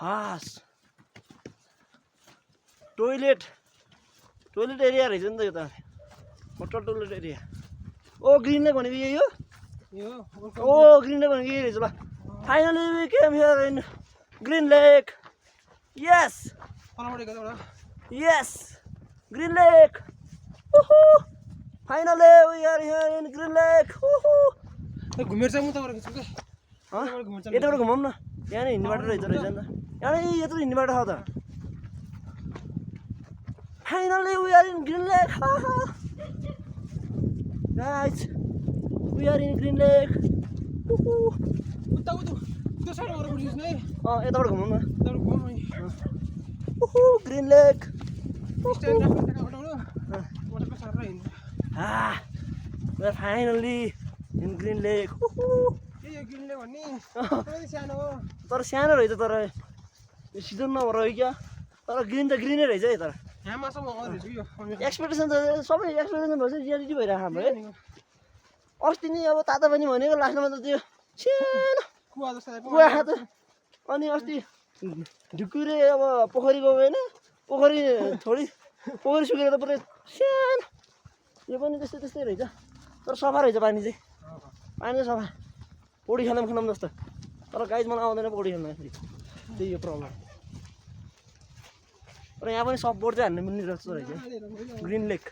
हास toilet area रहेछ नि त यो त होटल टोइलेट एरिया ओ ग्रीन लेक भनेको यही हो ओ ग्रीन लेक भनेको यही रहेछ ल finally we came here in Green Lake yes yes Green Lake finally we are here in Green Lake घुमेर चाहिँ म त गरेको छु के यताबाट घुमाउँ न यहाँ नै हिँड्ने बाटो रहेछ नि त यहाँ नै यत्रो हिँड्ने बाटो छ त finally we are in Green Lake guys we are in Green Lake उता त्यो साइड गएर बुझ्नु नै यताबाट घुमाउँ न तपाईँ घुमाउनु ग्रीन लेक स्ट्यान्ड राख्नु हटाउनु मोटरको सार्न हिँड्नु we are finally in Green Lake यो ग्रीन लेक भन्ने सानो हो तर सानो रहेछ तर यो सिजन नभएर क्या तर ग्रिन त ग्रिनै रहेछ है तर यहाँमासम्म आउँदैछु यो एक्सपेक्टेसन त सबै एक्सपेक्टेसन भएपछि रियालिटी भइरहेको हाम्रो है अस्ति नै अब ताता पनि भनेको लास्टमा त त्यो सानो कुवा जस्तो कुवा त अनि अस्ति ढुकुरे अब पोखरी गयो होइन पोखरी सुकेर त पुरै सानो यो पनि त्यस्तै त्यस्तै रहेछ तर सफा रहेछ पानी चाहिँ सफा पौडी खेल्न जस्तो तर गाइज मलाई आउँदैन पौडी खेल्न त्यही हो प्रब्लम तर यहाँ पनि सब बोर्ड चाहिँ हान्नु मिल्ने रहेछ ग्रीन लेक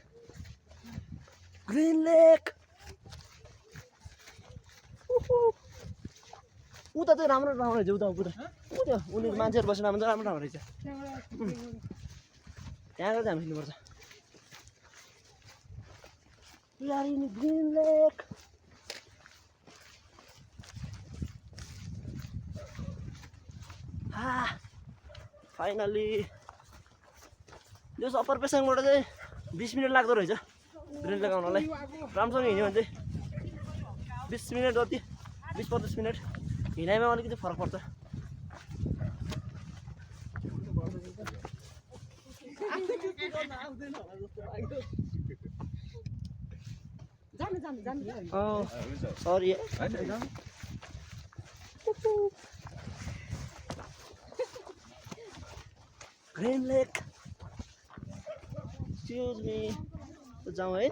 उता चाहिँ राम्रो रहेछ उता उनी मान्छेहरू बसेर राम्रो ठाउँ रहेछ त्यहाँ गएर चाहिँ हामी हिँड्नुपर्छ ग्रीन लेक फाइनली यो अप्पर पेसाङबाट चाहिँ 20 मिनट लाग्दो रहेछ ग्रीन लेक आउनलाई राम्रोसँग हिँड्यो भने चाहिँ 20 मिनट जति 20-25 मिनट हिँडाइमा अलिकति फरक पर्छ सरी ग्रीन लेक एक्सक्युज मी जाउँ है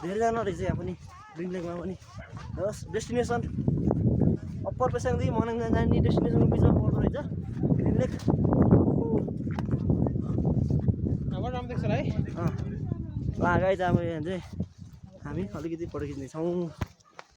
धेरैजना रहेछ यहाँ पनि ग्रीन लेकमा पनि हस् डेस्टिनेसन अप्पर पेसाङदेखि मनाङ जाने डेस्टिनेसनको बिचमा पर्दो रहेछ ग्रीन लेक राम्रो देख्छ है गाई चाहिँ अब यहाँ चाहिँ हामी अलिकति फोटो खिच्नेछौँ